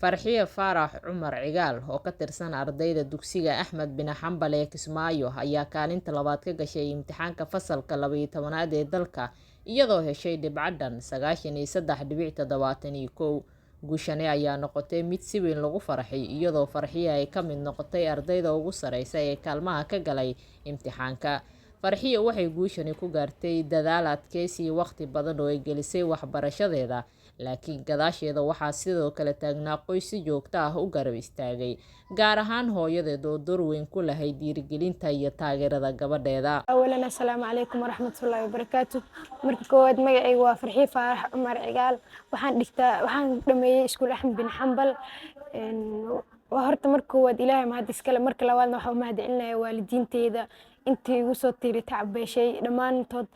Farxiyo Faarax Cumar Cigaal oo ka tirsan ardayda dugsiga Axmed bin Xambal ee Kismaayo ayaa kaalinta labaad ka gashay imtixaanka fasalka 12aad ee dalka, iyadoo heshay dhibco dhan 93.71. Guushani ayaa noqotay mid si weyn loogu farxay, iyadoo Farxiyo ay ka mid noqotay ardayda ugu sareysa ee kaalmaha ka galay imtixaanka. Farxiyo waxay guushani ku gaartay dadaal, adkaysi iyo waqti badan oo ay gelisay waxbarashadeeda, laakiin gadaasheeda waxaa sidoo kale taagnaa qoys si joogto ah u garab istaagay, gaar ahaan hooyadeed oo door weyn ku lahayd dhiirigelinta iyo taageerada gabadheeda. Awalan, assalaamu calaykum waraxmatullaahi wabarakaatu. Marka koowaad, magacayga waa Farxiyo Faarax Cumar Cigaal. Waxaan dhigtaa, waxaan dhameeyey iskuul Axmed bin Xambal. Waa horta marka koowaad Ilaahay mahad iskale. Marka labaadna waxaan u mahadcelinayaa waalidiinteyda intii igu soo tiiri tacbeeshay dhammaantood.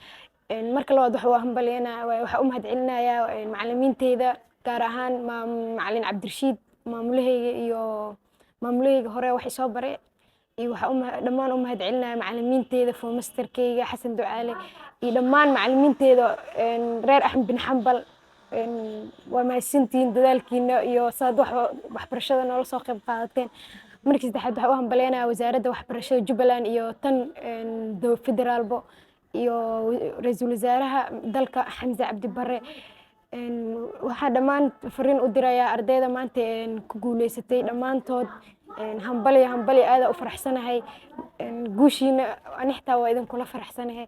Marka labaad waxaa u hambalyeynaya, waxaa u mahadcelinayaa macallimiinteyda, gaar ahaan macallin Cabdirashiid, maamulahayga iyo maamulahayga hore wax isoo baray, iyo waxaa dhammaan u mahadcelinaya macallimiinteyda, formasterkeyga Xasan Ducaale iyo dhammaan macallimiinteyda reer Axmed bin Xambal. Waa mahadsantihiin dadaalkiina iyo saad wax waxbarashada noola soo qayb qaadateen. Markii saddexaad, waxaan u hambaleynayaa Wasaaradda Waxbarashada Jubbaland iyo tan federaalbo iyo ra-iisul wasaaraha dalka Xamse Cabdi Bare. Waxaa dhammaan fariin u dirayaa ardayda maanta ku guuleysatay dhammaantood: hambalyo, hambalyo, aada u faraxsanahay guushiina, ani xitaa waa idinkula faraxsanahay.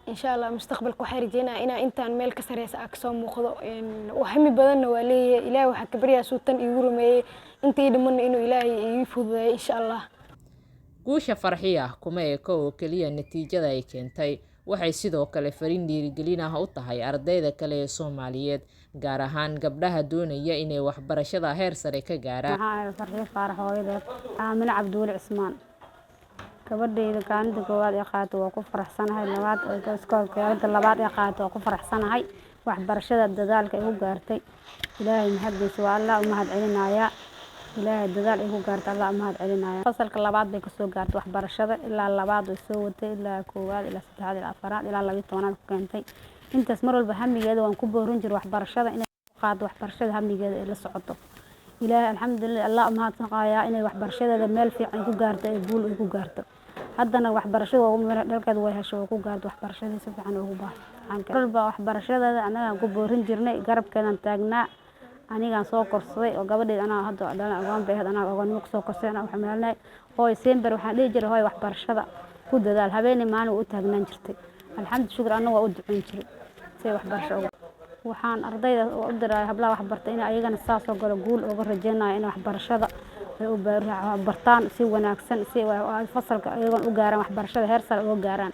Insha Allah mustaqbalka waxaan rajeynayaa inaa intaan meel ka sareysa aa kasoo muuqdo. Hami badanna waa leeyahay. Ilaahay waxaa ka baryaa suu tan iigu rumeeyey, inta ii dhimanna inuu Ilaahay ii fududeeyo, insha Allah. Guusha Farxiya kuma eka oo keliya natiijada ay keentay, waxay sidoo kale fariin dhiirigelin ah u tahay ardayda kale ee Soomaaliyeed, gaar ahaan gabdhaha doonaya inay waxbarashada heer sare ka gaaraan. Maxaa ahay Farxiyo Faarax, hooyadeed Aamine Cabdiweli Cismaan. Gabadhayda kaalinta koowaad ee qaata waa ku faraxsanahay, labaad kaalinta labaad ee qaata waa ku faraxsanahay. Waxbarashada dadaalka ay ku gaartay, Ilaahay mahadiisa, waa Allah u mahad celinayaa. Ilaahay dadaal ay ku gaartay, Allah u mahad celinaya. Fasalka labaad bay kasoo gaartay waxbarashada, ilaa labaad way soo watay, ilaa koowaad, ilaa saddexaad, ilaa afaraad, ilaa 12aad ku keentay. Intaas mar walba hamigeeda waan ku boorin jiray waxbarashada inay qaado, waxbarashada hamigeeda ay la socoto. Ilaahay, alxamdulilah, Allah u mahadnaqayaa inay waxbarashadeeda meel fiican ku gaarto ee guul ay ku gaarto. Haddana waxbarashada waa meel dhalkeeda way hesho, waa ku gaarto waxbarashadii si fiican ugu baahan. Mar walba waxbarashadeeda annagaan ku boorin jirnay, garabkeedan taagnaa. Anigaan soo korsaday oo gabadheed anaa hadda dhalan, ogaan bay ahayd, anaa ogaanimo kusoo korsaday, anaa wax meelnay. Hooy sember waxaan dhihi jiray, "Hooy, waxbarashada ku dadaal." Habeenii maalin waa u taagnaan jirtay. Alxamdu shukr, anna waa u duceyn jiray si ay waxbarasho ugu. Waxaan ardayda u diray, hablaha waxbarta, in ayagana saas oo kale guul uga rajeynayo, in waxbarashada ay u bartaan si wanaagsan, si ay fasalka ayagoon u gaaraan, waxbarashada heer sare uga gaaraan.